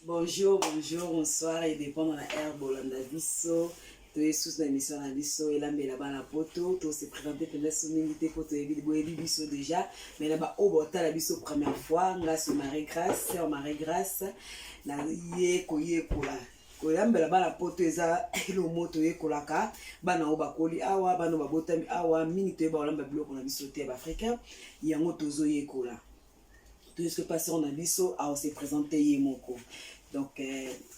Bonjour, bonjour, bonsoir et dépend na heure bolanda biso. Toye susu na émission na biso elambela bana poto to se présenter mpenza so mingi te mpo toyebi boyebi biso déjà mais na baoyo botala biso première fois nga so Marie Grâce sœur Marie Grâce na ye koyekola koyambela bana poto eza eloko moko toyekolaka bana oyo bakoli awa bana oyo babotami awa mingi toyeba kolamba biloko na biso te ya baafricain yango tozoyekola. Toyeski pasteur na biso ao se présenter ye moko. Donc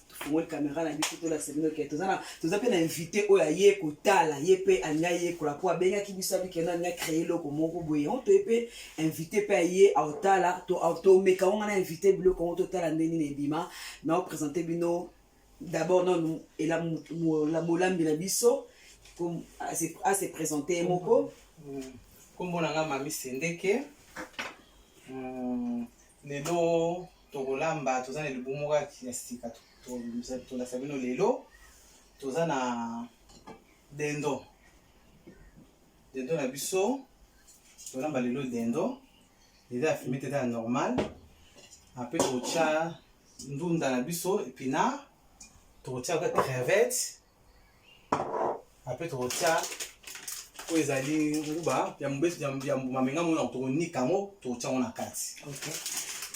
tofungoli caméra na biso tolakisa bino ke toza na toza mpe na invité oyo aye kotala ye mpe alingi ayekola mpo abengaki biso abikenda alingi acréer eloko moko boye yango toye mpe invité mpe aye aotala tomeka ngo nga na invité biloko yango totala nde nini ebima na oprésente bino d'abord nanu molambi na biso ase présente ye moko. Nkombo na nga Mami Sendeke. Lelo tokolamba, toza na libumu moko ya sika tolakisa bino lelo. Toza na dendo, dendo na biso tolamba lelo. Dendo eza ya fumé te, eza ya normal. Apres tokotya ndunda na biso, épinard, tokotya ka crevette, apres tokotya oyo ezali nguba ya mobesu ya mbuma menga mona, tokonika yango, tokotya yango na kati. Ok,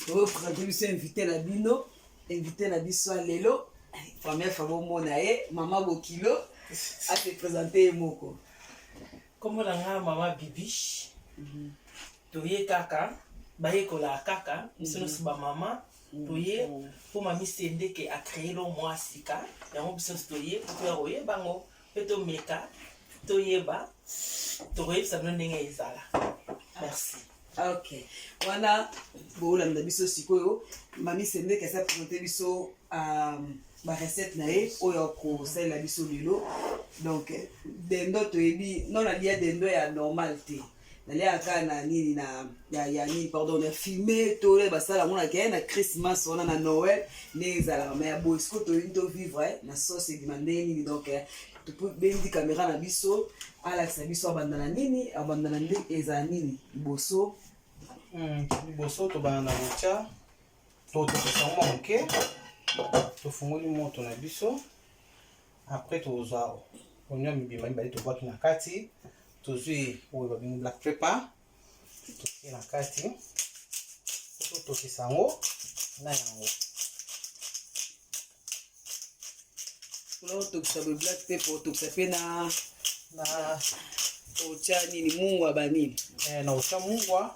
toprésente biso invité na bino, invité na biso ya lelo, première fois bomona ye, mama bokilo ase présente ye moko. Nkombo na nga Mama Bibiche. Toye kaka bayekolaka kaka biso nyonso bamama. Toye mpo Mami Sendeke acréer lo mwa sika yango. Biso nyonso toye mpo toya koyeba yango mpe tomeka, toyeba, tokoyebisa bino ndenge ezala. Merci. Ok, wana bolanda biso sikoyo. Mami Sendeke asa présente biso barecette na ye oyo akosalela biso lelo. Donc dendo toyebi no, nalia dendo ya normal te, naliaka kaka na nini na ya nini, pardon, na fumé to basala yango na ke na Christmas wana, na Noël ndenge ezalaka. Mais ya boye sikoyo toyebi tovivre na sauce ebima ndenge nini. Donc tobendi caméra na biso, alakisa biso abanda na nini, abanda na nde ezala nini liboso. Liboso tobanda na kotya, totokisa yango mwa moke. Tofungoli moto na biso, après tozwa oignon mibima mibale, tobwaki na kati. Tozwi oyo babengi black pepper, totie na kati, totokisa yango na yango. Kuna otokisa boye black pepper, otokisa mpe na na otya nini, mungwa banini? Na otya mungwa.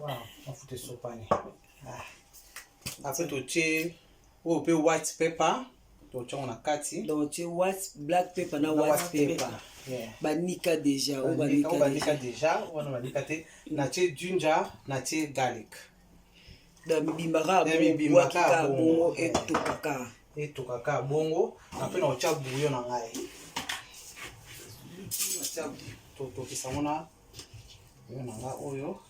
Wow, mafuta esopani. Ah. Après totie oyo mpe white pepper, totyango na kati. Donc otie white, black pepper na white pepper. Banika déjà oyo? Banika oyo. Banika. Banika déjà wana, banika te. Natie ginger, natie garlic. Donc mibimba kaka? Eh, mibimba bongo kaka. kaka bongo. Bongo. Etokaka. Etokaka bongo. Apres na otya bouillon na ngai, totokisa yango na bouillon na ngai oyo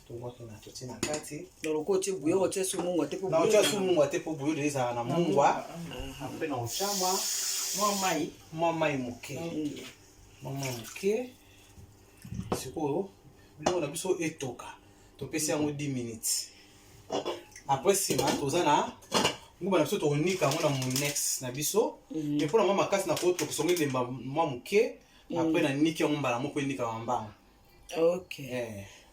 tobwaki na totie na kati. Donc lokola otie bouillon, otie su mungwa te po? Na otya su mungwa te mpo bouillon ezalaka na mungwa. Apres na otya mwa mwa mai. Mwa mai moke, mwa mai moke. Sikoyo biloko na biso etoka, topesi yango 10 minutes. Après nsima toza na nguba na biso, tokonika yango na moulinex na biso. Mais mpona mwa makasi na kotokisa yango elemba mwa moke, après naniki yango mbala moko, enikaka mbango. Ok.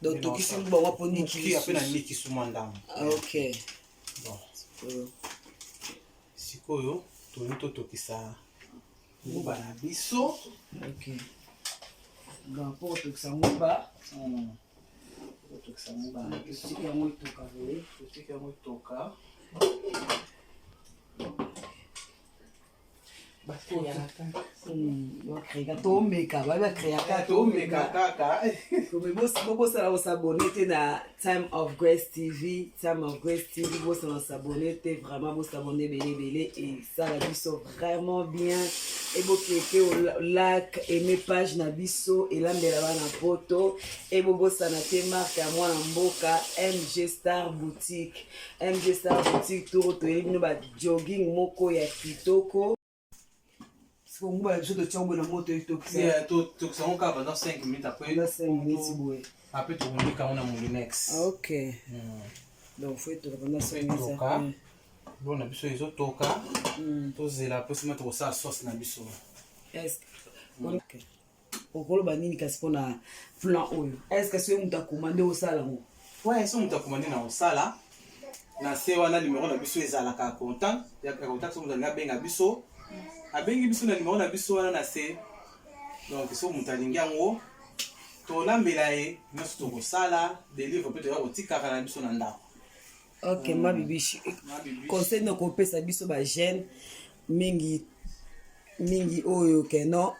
Donc tokisi nguba mwa mpo niki. Moke, après naniki su mwa ndambo. Bon, sikoyo tolingi totokisa nguba na biso. Ok, donc mpo otokisa nguba, Totokisa nguba na biso. Totiki yango etoka boye. Totiki yango etoka. Bacréaka, tomeka, babi bacréaka. Tomeka kaka. Bobosala kos'abonner te na Time of Grace TV, Time of Grace TV. Bosala kos'abonner te, vraiment bos'abonner ebele ebele, esala biso vraiment bien. Ebokeke like, aime page na biso elambela bana poto. Ebobosana te marque ya mwana mboka, MG Star Boutique, MG Star Boutique. Toro toyebi bino ba jogging moko ya kitoko. Siko nguba na biso totia yango na moto etokisa. Tokisa yango kaka pendant 5 minutes après. Pendant 5 minutes boye. Après tokonika yango na moulinex. Ah, ok. Donc faut etoka pendant 5 minutes. Etoka. Biloko na biso ezotoka. Tozela mpo nsima tokosala sauce na biso. Est ok. Okoloba nini kasi mpona plan oyo? Est-ce que soki moto akomande osala yango? Ouais, soki moto akomande na kosala na se wana numero na biso ezalaka ya contact ya contact soki moto alingi abenga biso abengi biso na numero na biso wana na se donc soki moto alingi yango tolambela ye nyonso tokosala delivre mpe toya kotikaka na biso na ndako. Ok, ma bibishi, conseil nini okopesa biso ba jeune mingi mingi oyo ke non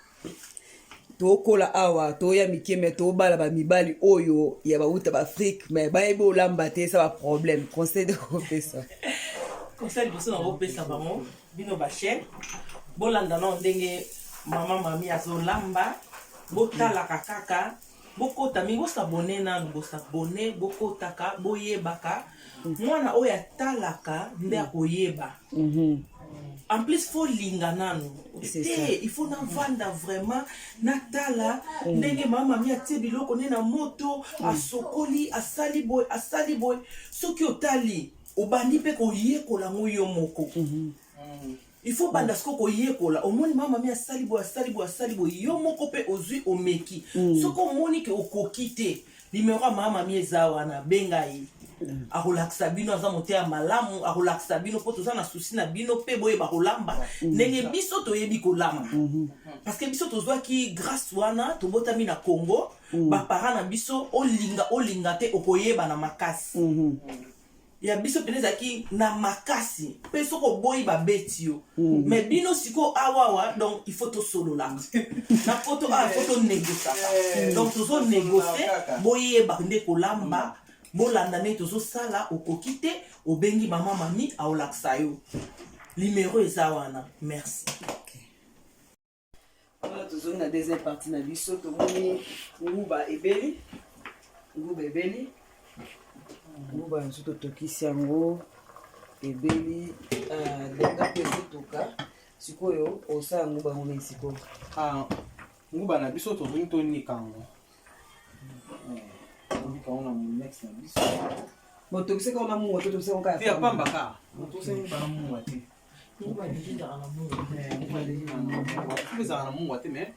tokola awa toya mike me tobala bamibali oyo ya bauta baafrike me bayebi olamba te eza baproblème conseil nde okopesa? Conseil liboso na kopesa bango, bino bachaine, bolanda nao ndenge mama mami azolamba, botalaka kaka, bokota mingi, bosabone nanu, bosabone, bokotaka, boyebaka. Mwana oyo atalaka nde akoyeba. En plus faut linga nanu C'est te ça. il faut navanda vraiment natala ndenge mama mami atie biloko nde na moto, asokoli, asali boye, asali boye. Soki otali, obandi mpe koyekola yango yo moko. Il faut banda sikoyo koyekola. Omoni mama mami asali boye, asali boye, asali boye, yo moko mpe ozwi, omeki. Soki omoni ke okoki te, nimero ya mama mami eza wana, benga ye, akolakisa bino. Aza moteya malamu, akolakisa bino mpo toza na souci na bino mpe boyeba kolamba ndenge biso toyebi kolamba, parce que biso tozwaki grâce wana, tobotami na Congo, baparent na biso, olinga olinga te, okoyeba na makasi. Ya biso pene ezalaki na makasi mpe soki oboyi, babeti yo. Mais bino sikoyo awawa, donc il faut tosololaka na poto awa, il faut tonégociaka. Donc tozonégocie, boyeba nde kolamba, bolanda ndenge tozosala. Okoki te, obengi mama mami, aolakisa yo, numero eza wana. Merci. Wana tozongi na deuxième partie na biso. Tomoni nguba ebeli, nguba ebeli, nguba mosusu totokisi yango ebeli, dindon mpe ezotoka. Sikoyo osala nguba yango nini sikoyo? Ah, nguba na biso tozongi tonika yango, tonika yango na moulinex na biso. Bon, tokisaka wana mungwa to tokisaka kaka? Te, ya pamba kaka, tosali nguba na mungwa te. Nguba deja ezalaka na mungu. Nguba deja ezalaka na mungwa te, mais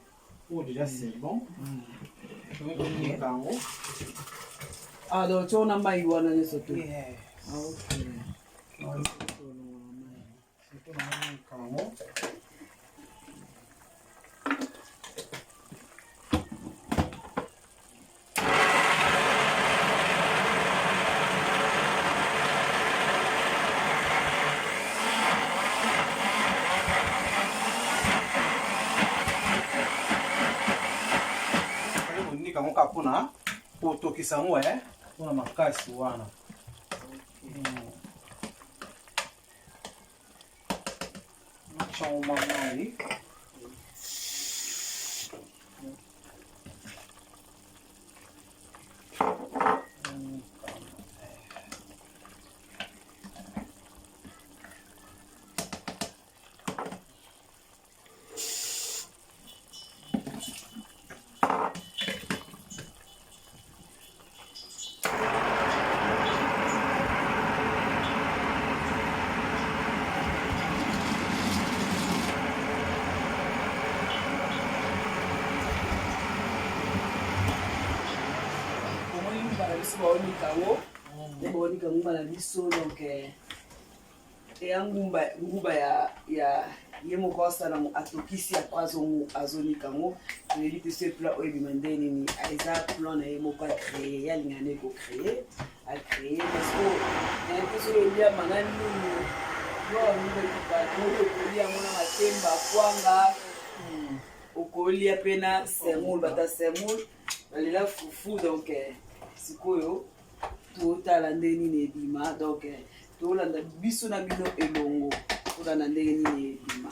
oyo déjà c'est bon, tolingi tonika yango. Ah, donc tia wana mai wana nyonso te? Ah, ok. Tonika yango. Konika yango kaka mpona kotokisa yango mpona makasi wana. Natyango mwa mai. Omoni nguba na biso baonika yango nde baonika nguba na biso. Donc eya ngumba, nguba ya ye moko asala yango, atokisi, après azonika yango. Toyebi te so plat oyo ebima nde nini. Eza plan na ye moko acréer, ye alinga nde kocréer, acréer, parce que nayebi te soki oliama na nini. Oyo okolia yango na matemba, kwanga, okolia mpe na semoule, bata semoule balela fufu. Donc sikoyo totala nde nini ebima. Donc tolanda biso na bino elongo, tolanda ndenge nini ebima.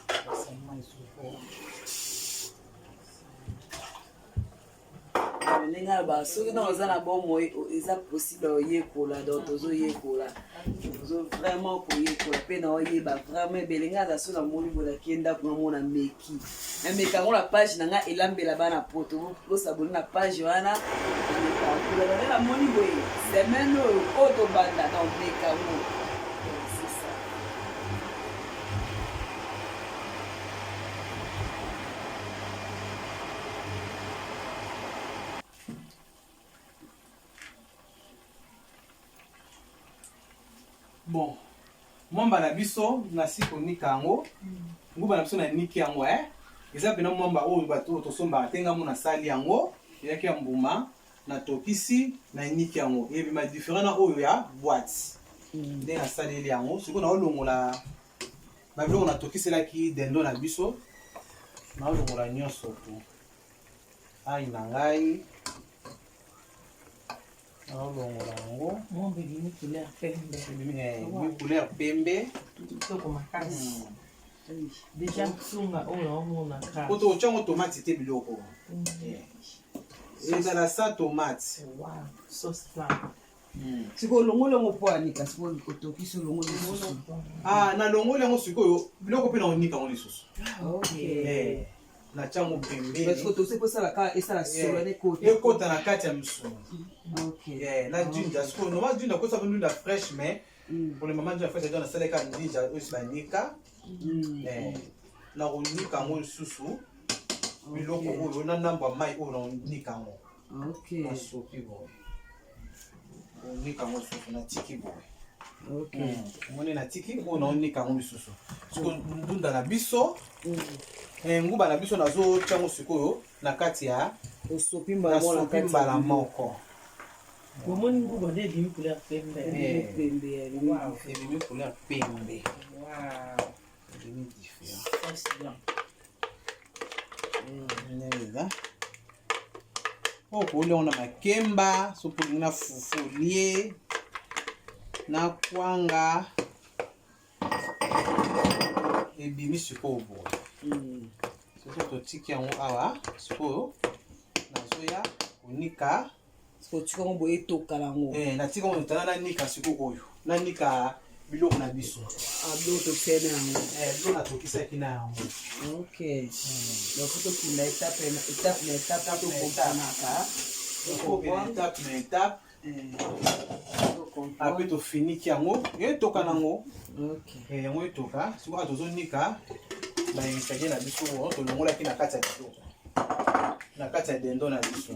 Ndenge aloba soki ntango oza na bomoi eza possible oyekola, donc tozoyekola, tozo vraiment koyekola mpe na oyeba vraiment ebele. Ngai aza so namoni bolaki ye ndako namona meki nameka yango na page na ngai Elambela Bana Poto. Bosaboli na page wana, nameka nde namoni boye semaine oyo oyo tobanda na omeka yango. C'est ça. Bon, mwamba na biso nasi konika yango, nguba na biso naniki yango, eh? Eza mpena mwamba oyo bato oyo tosombaka te. Ngambo nasali yango, eyaki ya mbuma, natokisi, naniki yango, ebima différent na oyo ya boîte. Nde nasaleli yango. Sikoyo naolongola babiloko natokiselaki dindon na biso, naolongola nyonso tu ai na ngai, naolongola yango. Mwamba ebimi couleur pembe. Ebimi couleur pembe. Kitoko makasi. Déjà nsunga oyo naomona. Po tokotyango tomate te, biloko ezala sa tomate. Wow, sauce blanc. Sikoyo olongoli yango mpo anika, sikoyo otokisi, olongoli lisusu? Ah, nalongoli yango. Sikoyo biloko mpe naonika yango lisusu. Natyango pembeni. Sikoyo tosi po esalaka esala solo na ekota. Ekota na kati ya misuni na ginger. Sikoyo normal ginger kosa ndunda fraîche, mais pour le moment ginger fraîche eza, nasalaka ginger oyo esi banika. Nakonika yango lisusu biloko oyo na ndambo ya mai oyo, nakonika yango. Nasopi boye, onika yango lisusu, natiki boye. Omoni, natiki oyo, naonika yango lisusu. Sikoyo ndunda na biso, nguba na biso, nazotia yango sikoyo na kati ya Osopi mbala moko na nasopi kati ya mbala moko. Bomoni nguba nde ebimi couleur pembe. Ebimi pembe ya ebimi. Ebimi couleur pembe. Ebimi différent. Sauce blanc. Ndenge eza oyo, kolia yango na makemba, soki olingi na fufu, olie na kwanga. Ebimi sikoyo boye. Soki totiki yango awa, sikoyo nazoya konika. Otika yango boye, etokala yango. Natika yango tala, nanika sikoyo oyo, nanika biloko na biso. Ah, biloko totiene yango. Biloko natokisaki na yango. Ok, donc faut tokunda étape étape na étape, tokompranaka. Tokokende étape na étape. Apres tofiniki yango, etoka nango. Yango etoka. Sikoyo tozonika baingrédient na biso oyo tolongolaki na kati ya biloko, na kati ya dindon na biso.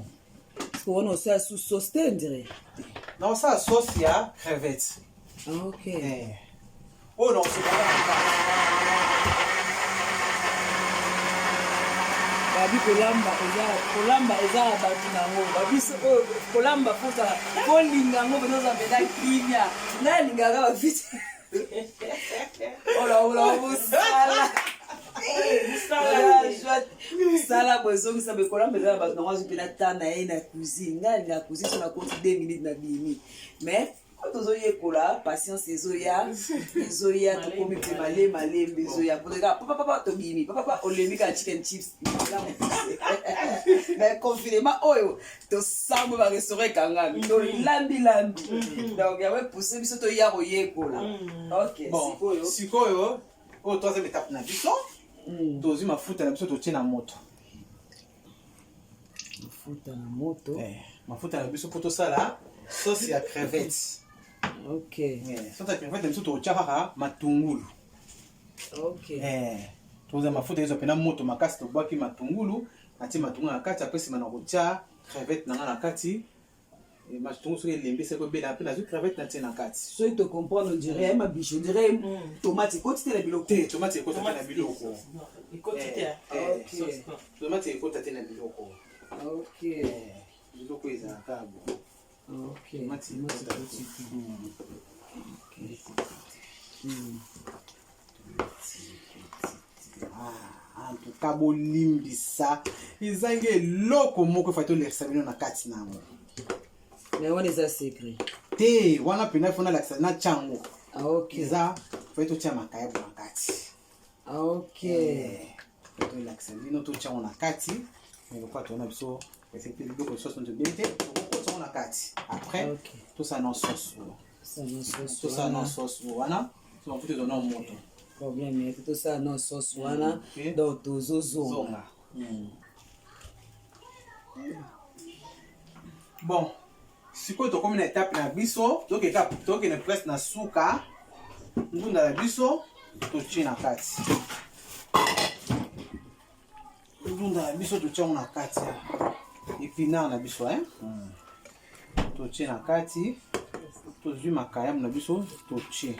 Wana osala su sauce te ndire? Naosala sauce ya crevette. Oyo naosopaka na kati. Babi kolamba eza, kolamba eza na bato nango babiso oyo kolamba fozala kolinga yango mpenza, oza mpenza kimia. Ngai alingaka bavite olaola mosala mosala boye, ezongisa boye. Kolamba eza na bato nango, azwi mpena ta na ye na cuisine. Ngai alingaka cuisine, so nakoti 2 minutes na bimi. Mais po tozoyekola, patience ezoya, ezoya, tokomi mpe malembe malembe, ezoya. Kaka papapapa tobimi, papapa olembi kaka chicken chips. Mais confinement oyo, tosambo barestaurant ekangami, tolambilambi, donc yango epousse biso toya koyekola. Ok. Bon. Sikoyo? Sikoyo oyo troisième étape na biso, tozwi mafuta na biso, totie na moto. Mafuta na moto. Mafuta na biso mpo tosala sauce ya crevette. Sauce ya crevette na biso, tokotia kaka matungulu. Toza mafuta ezwa mpena moto makasi, tobwaki matungulu, natie matungulu na kati. Apres nsima na kotia crevette na nga na kati. Matungulu soki elembi, esaki obela, mpe nazwi crevette, natie na kati. Soki tocomprendre, on dirait mabiche, on dirait tomate ekoti te na biloko. Te, tomate ekota te na biloko. Ekoti te. Tomate ekota te na biloko. Biloko ezalaka bo. Tomate ekota te. En tout cas bolimbisa, ezangi eloko moko efai tolekisa bino na kati na yango. Mais wana eza secret. Te, wana mpena fo nalakisa na tiango. Ah, ok. Eza fai totia makayabu na kati. Ah, ok. Tolakisa bino, totiango na kati. Lokola tona biso. Esepeli biloko sauce nzo bien te. Tokokotisa yango na kati. Après, tosala na sauce oyo. Tosala na sauce oyo wana. So mafuta ezwa na moto. Problème te tosala na sauce wana. Donc tozozonga. Bon, sikoyo tokomi na etape na biso tokende presque na suka ndunda na biso totie na kati ndunda na biso totie yango na kati ya epinard na biso eh? Totie na kati tozwi makayabu na biso totie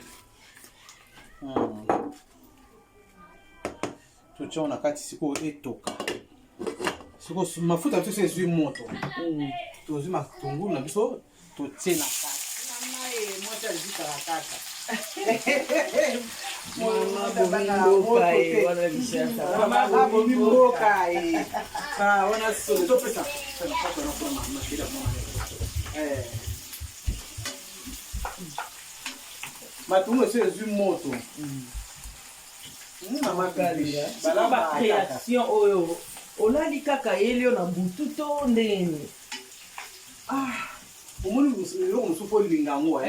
Totie yango na kati sikoyo etoka sikoyo mafuta biso ezwi moto tozwi matungulu na biso totie na kati mama ye mwasi azikaka kaka mama bomi mboka ye wana topesa matungulu esi ezwi moto. Sikoyo ba création oyo olali kaka yeli yo na butu to ndenge nini? Ah, omoni eloko mosusu fo olinga yango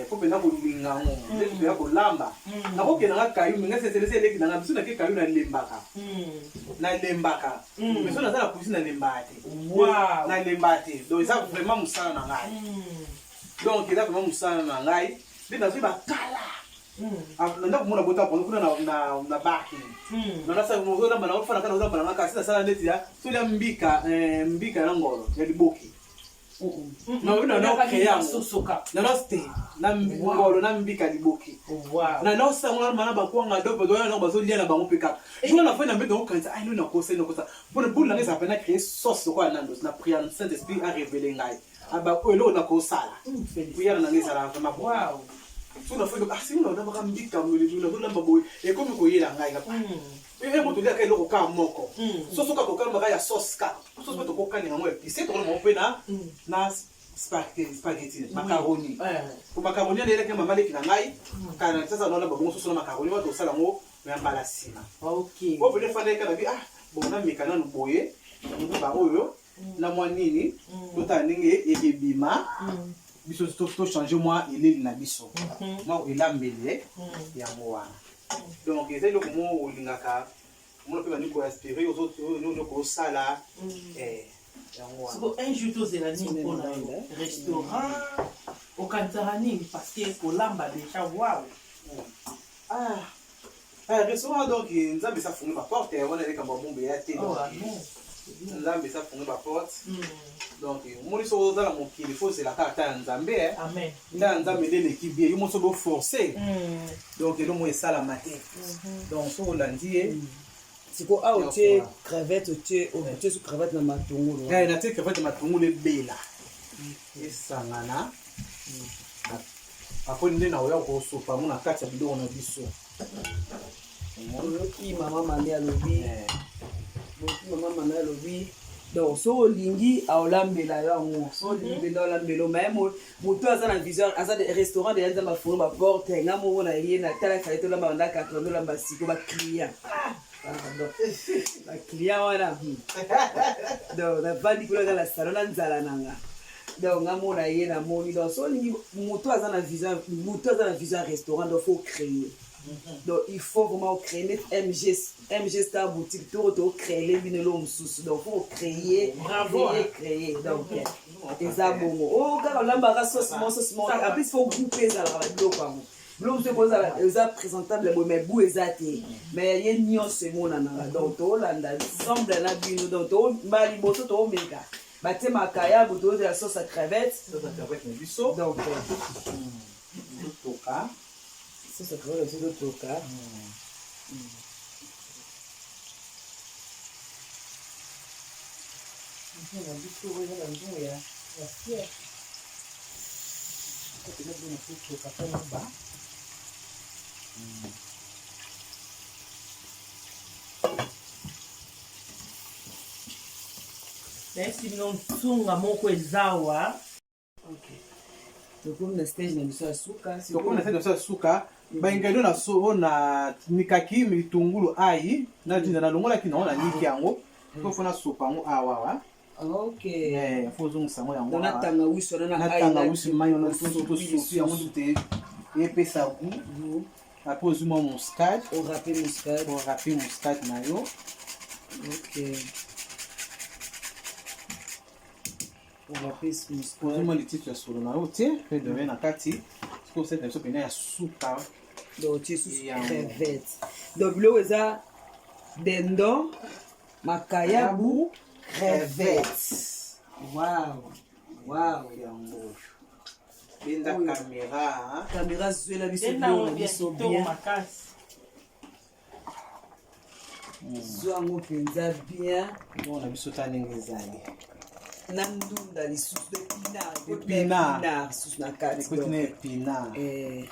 fo mpenza kolinga yango nde toya kolamba. Nakokenda nga kayu me nga seselese eleki nanga biso nake kayu nalembaka nalembaka mais so naza na cuisine nalembaka te nalembaka te. Donc eza vraiment mosala na ngai, donc eza vraiment mosala na ngai nde nazwi bakala na ndako mona bota pona kuna na barking ozolamba na ofana kana ozolamba nanga kasi nasala neti ya solia mbika mbika na ngolo ya liboki nano te na ngolo na mbika liboki nanaosango na bakwanga dope doya nango bazolia na bango mpe kaka jour na fai na mbeto okanisa ai no nakosa nakosa mpona bulu nanga ezala mpena créer sauce lokola Nandos na prière Saint Esprit a révélé ngai aba oyo eloko nakosala prière nanga ezala vraiment wow. So na fai ah singo nalambaka mbika nazolamba boye ekomi koyela ngai nga e moto oliaka eloko kaka moko soso kaka okalambaka ya sauce kaka soso mpe tokokalinga yango épicé tokolamba mpe na spaghetti macaroni po macaroni wana eyelaki na mama leki na ngai kala na sasa naolamba bongo soso na macaroni wana tosala yango ya mbala nsima oyo pene efandaki kaka bi ah bon nameka nanu boye ba oyo na mwa nini totala ndenge ekebima biso tochange mwa eleli na biso mwa elambeli yango wana. Donc eza eloko moko olingaka omona mpe bandi koinspire kosala yango wana. Siko un jour tozela nini mpona yo restaurant okanisaka nini? Parce que kolamba déjà wow. Ah, restaurant donc Nzambe esa fungi baporte wana elekamba bombe ya te. Nzambe esa fungi baporte donc omoni soki oza na mokili fo ozela kaka ta ya Nzambe. Amen. Ta ya Nzambe nde eleki bien yo moso boforce donc eloko moko esalama te donc soki olandi ye. Siko awa otie crevette otie su crevette na matungulu. Natie crevette na matungulu ebela esangana apres nde na oya kosopa yango na kati ya biloko na biso. Oyoki mama Mami alobi, oyoki mama Mami alobi donc soki olingi aolambela yo yango soki olingi mpenza olambela yo mais moto aza na vision aza restaurant deya Nzambe afungo baporte nga moko na ye natala fale tolamba banda 80 olamba siko baclient pardon baclient wana donc navandi kuna kaka na salon na nzala na nga donc nga moko na ye namoni donc soki olingi moto aza na vision moto aza na vision ya restaurant donc faut créer. Donc il faut vraiment créer net MG MG Star Boutique toko to créer bino eloko mosusu donc faut créer. Bravo, créer créer donc eza bongo o kaka olambaka sauce mo sauce mo en plus faut goût mpe ezalaka babiloko yango biloko mosusu ekozala eza présentable boye mais goût eza te mais ye nyonso emonanaka donc toolanda ensemble na bino donc tombala liboso toomeka batie makayabu tozela sauce ya crevette. Sauce ya crevette na biso. Donc totoka sauce ya crevette na biso totoka. Na biso oyo eza na nzungu ya fier kopena bino kotoka mpo ba nayebisi bino nsunga moko ezawa. Tokomi na stage na biso ya suka. Tokomi na stage na biso ya suka baingredient na so oyo na nikaki mitungulu ai na jinja nalongolaki nango na niki yango to fo nasopa yango awa. Ok. Eh, faut ozongisa yango yango. Na tangawisi wana na tangawisi mai wana tosopi yango te epesa goût. Après ozwi mwa muscade. Orape muscade. Orape muscade na yo. Ok. Orape muscade. Ozwi mwa lititi ya solo na yo te mpe dore na kati. Sikoyo osali na biso mpena ya suka. Donc otie susu crevette. Donc biloko eza dindon makayabu crevette. Wow. Wow. Yango oyo. Benda kamera. Kamera zwela biso biloko na biso bien. Zwa yango mpenza bien. Biloko na biso ta ndenge ezali. Na ndunda lisusu epinard. Epinard lisusu na kati. Ekoti na epinard. Eh.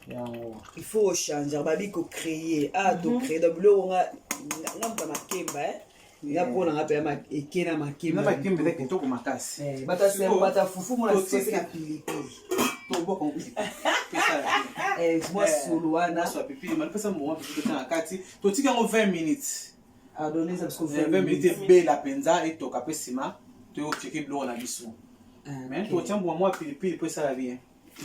Yango. Il faut changer babi ko créer. Ah to créer donc biloko nga nga moto ya makemba eh. Nga mpo na nga mpe eke na makemba. Na makemba eza kitoko makasi. Eh, bata sembo bata fufu mona sese na pilipili. Tobwaka ngo pilipili. Eh, mwa solo wana. Mwa pilipili, malipesa mbongo pilipili totia na kati. Totika yango 20 minutes. Ah, donner ça parce que 20 minutes ebela mpenza etoka mpe nsima toyocheke biloko na biso. Mais totia mbongo mwa pilipili mpo esala bien.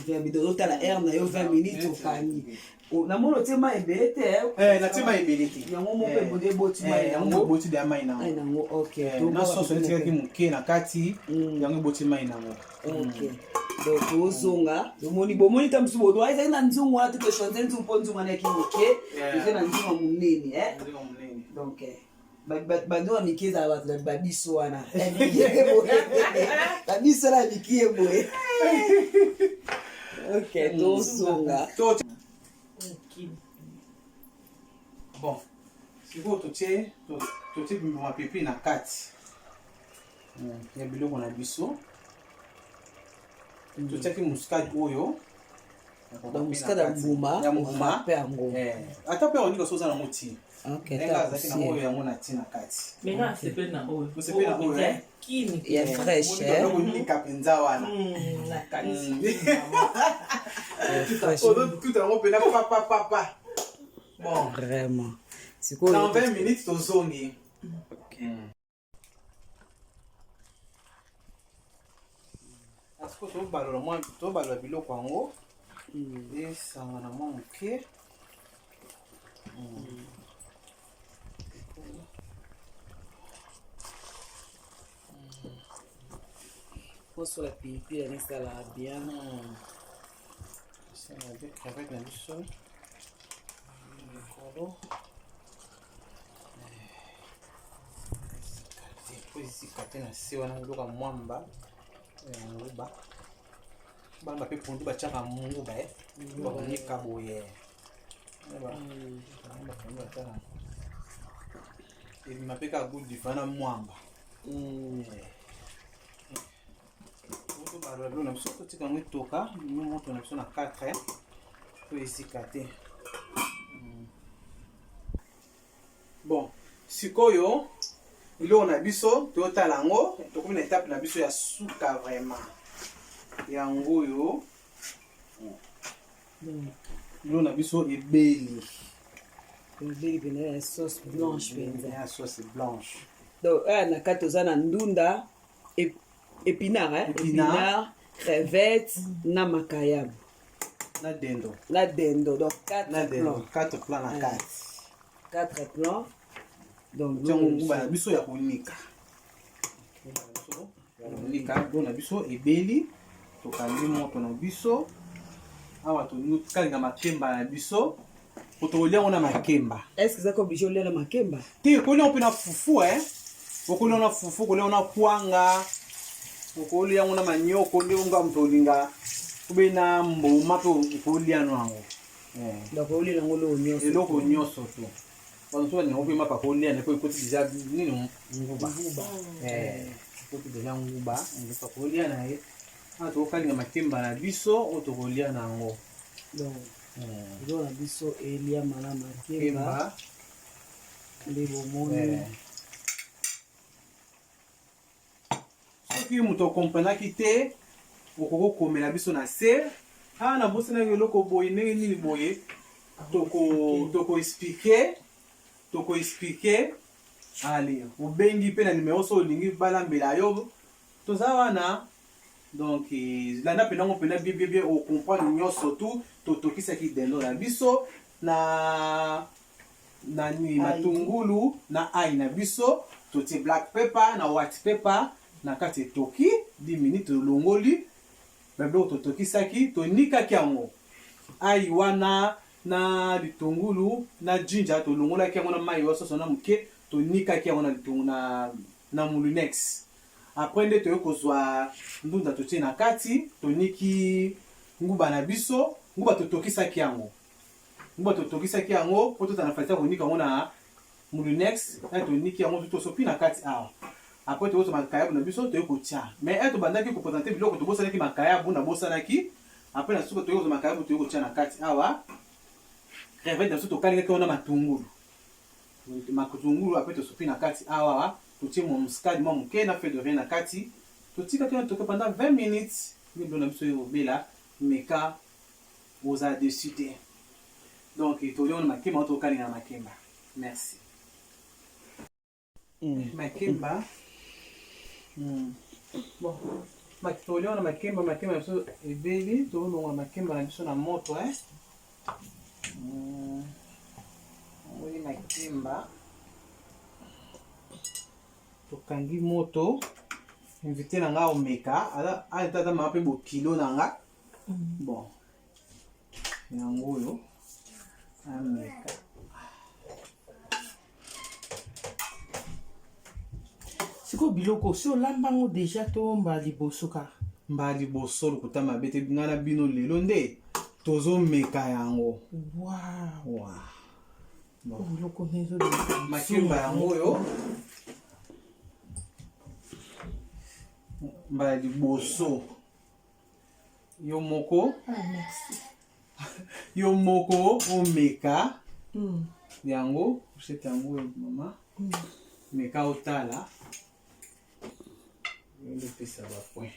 20 minutes ozotala heure na yo 20 minutes okangi namoni otie mai ebele te natie mai ebele te yango moko ebodi eboti mai yango eboti deya mai nango ok na soso etikaki moke na kati yango eboti mai nango ok donc tozonga tomoni bomoni ta mosusu bodo ezali na nzungu wana te tochange nzungu mpo nzungu wana yaki moke eza na nzungu ya monene donc banzungu ya mike ezala bato babiso wana babiso na mike boye ok tozonga bon sikoyo totie totie mapepe na kati ya biloko na biso. Totiaki muscade oyo. Muscade ya mbuma. Ya mbuma mpe yango. Ata mpe olingi osoza nango ti ndenge azalaki nango oyo yango na ti na kati. Mais nga nasepeli na oyo. Osepeli na oyo kini ya fresh onika mpenza wana. Nakanisi ozotuta yango mpena papapapa. Bon, vraiment sikoyo dans 20 minutes tozongi. Sikoyo tobalola mwa tobalola biloko yango esangana mwa moke. Poso ya pilipili yango esalaka bien. Esala bien crevette na biso likolo po ezika te na se wana biloko ya mwamba ya nguba. Bana bape pondu batiaka nguba bakonika boye bapondu batiaka ebima mpe kaka gout du vin na mwamba. Tobalola biloko na biso totika yango etoka moto na biso na 4 po ezika te. Bon, sikoyo biloko na biso toyotala yango, tokomi na etape na biso ya suka vraiment. Yango oyo biloko na biso ebeli. Ebeli mpenza ya sauce blanche mpenza. Ya sauce blanche. Donc oyo na kati toza na ndunda, épinard, épinard, crevette na makayabu na dendo. Na dendo, donc 4 plans. 4 plans na kati. 4 plans. Donc tiango nguba na biso ya konika. Ya konika biloko na biso ebeli, tokangi moto na biso. Awa tokalinga makemba na biso po tokolia yango na makemba. Est ce que ezaka obligé olia na makemba? Te, okolia yango mpe na fufu, okolia yango na fufu, okolia yango na kwanga, okolia yango na manioko nde nga moto olinga obe na mbuma mpe okolia no yango. Donc olia yango eloko nyonso. Eloko nyonso to bato mosusu balinga mpe mapa kolia na po ekoti deja nini nguba. Ekoti deja nguba, moto akolia na ye. Awa tokokalinga makemba na biso oyo tokolia na yango. Donc biloko na biso eliama na makemba nde bomoni. Soki moto akomprenaki te, okoki kokomela biso na se. Awa nabosanaki eloko boye ndenge nini boye, toko expliquer, toko expliquer. Allez, obengi mpe na numero so olingi balambela yo, toza wana. Donc landa mpenza yango mpenza bien bien bien, ocomprendre nyonso tout. Totokisaki dendo na biso na nani, matungulu na ail na biso, totie black pepper na white pepper na kati. Etoki 10 minutes, tolongoli babiloko totokisaki, tonikaki yango, ail wana na litungulu na ginger, tolongolaki yango na mai wa soso na moke, tonikaki yango na litungu na moulinex. Après nde toyei kozwa ndunda, totie na kati, toniki nguba na biso. Nguba totokisaki yango, nguba totokisaki yango mpo tozala na facilité ya konika yango na moulinex. Toniki yango, tosopi na kati awa. Après tokozwa makayabu na biso, toyei kotia. Mais tobandaki koprésenter biloko, tobosanaki makayabu, nabosanaki. Après na suka toyei kozwa makayabu, toyei kotia na kati awa. Crevette na biso tokalingaki wana, matungulu, matungulu. Après tosopi na kati awa, totie mwa muscade mwa moke na feuille de rien na kati, totikaki wana toke pendant 20 minutes. Nde biloko na biso ekobela. Meka, ozala dessus te. Donc tolia wana makemba, tokalinga na makemba. Merci. Makemba, bon, tolia wana makemba. Makemba na biso ebeli, tolongola makemba na biso na moto. Omoni makemba, tokangi moto. Invité na nga omeka, aza aza mama mpe bokilo na nga. Bon, yango oyo ameka. Sikoyo biloko si olamba yango déjà to mbala liboso kaka? Mbala liboso, lokuta mabe te. Ngai na bino lelo nde tozomeka yango. Wow. Bon. Biloko nde ezobima. Makemba yango oyo, mbala liboso yo moko. Ah, merci. Yo moko omeka yango, fourchette yango oyo, mama. Meka, otala, yo nde opesa bapoint.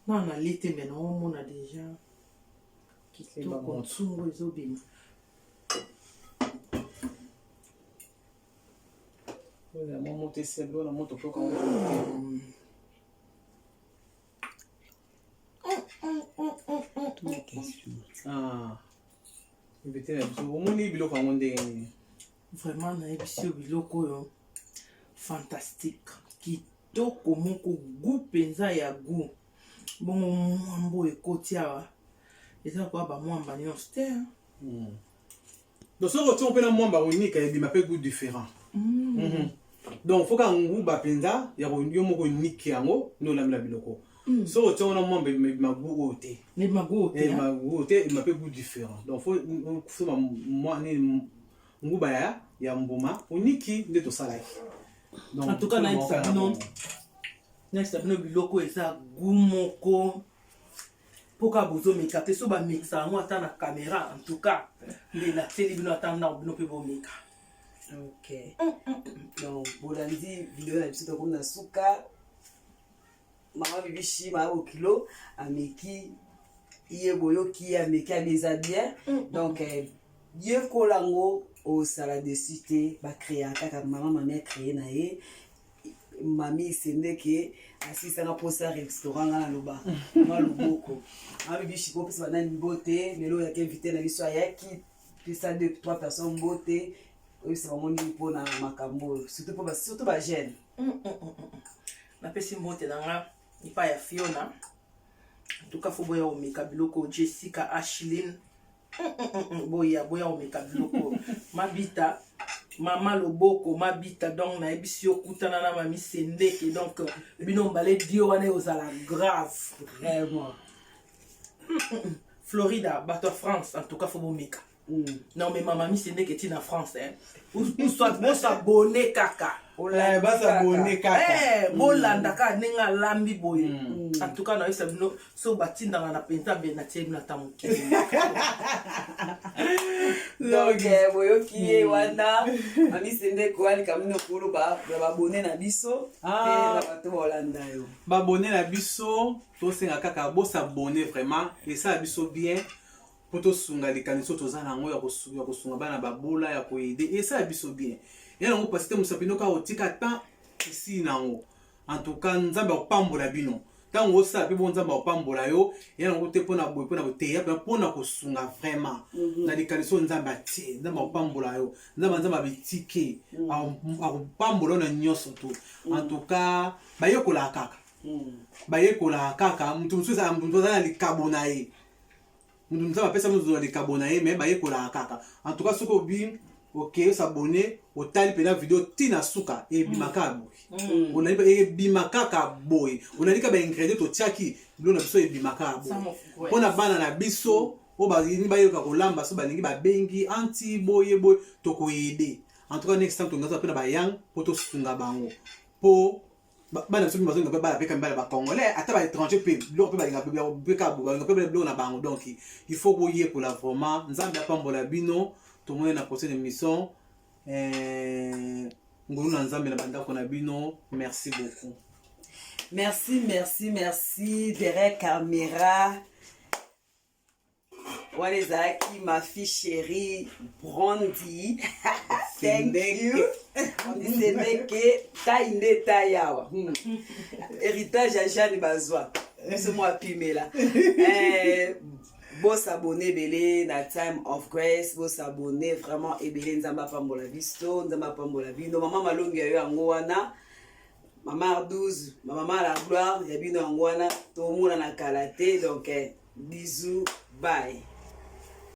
Na nalie te, me naomona déjà kitoko, nsungu ezobima. Oyo mwa moto eseblo na moto koyoka ngo. Ah, invité na biso, omoni biloko yango ndenge nini? Vraiment, nayebisi yo, biloko oyo fantastique, kitoko moko, goût mpenza ya goût. Bongo mwambo oyo ekoti awa eza koya bamwamba nyonso te, hein? Donc soki otiongo mpe na mwamba konika, ebima mpe goût différent. Donc faut ka nguba mpenza ya yo moko oniki yango nde olambela biloko. Soki otiongo na mwamba, ebima goût oyo te. Ebima goût te. Ebima goût te, ebima mpe goût différent. Donc faut soma mwa nini, nguba ya mbuma oniki nde tosalaki. Donc, En tout cas, nayebisa bino, nayebisa bino, biloko eza goût moko mpo kaka bozomeka te. So bamekisa yango ata na caméra, en tout cas nde natieli bino ata ndako, bino mpe bomeka. Ok, donc bolandi video na biso, tokomi na suka. Mama Bibishi, mama bokilo ameki ye, boyoki ye, ameki, abi eza bien. Donc yekola yango, osala dessus te. Bacréa kaka mama, mami acréé na ye, mami Sendeke asilisanga mposa restaurant. Nga naloba mama loboko, mama Bibishi, kopesa banani mbote lelo oyaki invité na biso, ayaki pesa deux trois personnes mbote, oyebisa bango nini mpona makambo oyo, surtout mpo surtout bajeune? Napesi mbote na nga epai ya Fiona. En tout cas, faut boya omeka biloko. Jessica, Ashlin, boya, boya omeka biloko. Mabita, mama loboko, mabita. Donc nayebisi yo, kutana na mami Sendeke. Donc bino mbale dio wana ozala grave. Vraiment. Florida, bato ya France, en tout cas faut bomeka. Non mais mama Sendeke ti na France, hein. Ou soit bosabone kaka. Basabone kaka. Bolanda kaka ndenge alambi boye. En tout cas nayebisa bino, so batindanga na mpenza be natie bino ata moke. Donc boyoki ye wana, mami Sendeko, alika bino koloba na babone na biso mpe na bato baolanda yo. Babone na biso, tosenga kaka bosabone, vraiment esala biso bien mpo tosunga likanisi oyo toza nango ya kosunga bana babola, ya koaider. Esala biso bien. Ya nango pasi te, mosapi no kaka otika temps esili nango. En tout cas, Nzambe akopambola bino ntango osala mpe bo Nzambe akopambola yo. Ya nango te mpona boye, mpona koteya, mpona kosunga vraiment na likanisi oyo Nzambe atie. Nzambe akopambola yo, Nzambe abetike akopambola yo na nyonso to. En tout cas, bayekolaka kaka, bayekolaka kaka. Moto mosusu moto aza na likabo na ye, moto Nzambe apesa moto na likabo na ye, mais bayekolaka kaka. En tout cas, soki obi okei os'abonner, otali mpena video ntina suka, ebima kaka boye. Olandi mpe ebima kaka boye. Olandi kaka baingrédient totiaki, biloko na biso ebima kaka boye. Mpona bana na biso oyo balingi bayoka kolamba, so balingi babengi anti boye boye, tokoyede. En tout cas, next time tongaza mpe na bayang mpo tosunga bango, mpo bana biso mpe bazolinga mpe bana mpe kami bana bacongolais, ata baétranger mpe biloko mpe balinga mpe kaka balinga mpe biloko na bango. Donc il faut boyekola vraiment. Nzambe apambola bino. Tomoni na prochaine émission. Ngolu na Nzambe na bandako na bino. Merci beaucoup. Merci, merci, merci. Derrière caméra wana ezalaki ma fille chérie Brandy. Thank you. On dit Sendeke tai nde tai awa. Héritage ya Jeanne bazwa biso mwa apimela. Bos'abonner ebele na Time of Grace, bos'abonner vraiment ebele. Nzambe apambola biso, Nzambe apambola bino. Mama Malongi ya yo yango wana, mama Ardouze, mama la gloire ya bino yango wana. Tomona na kala te. Donc bisous, bye.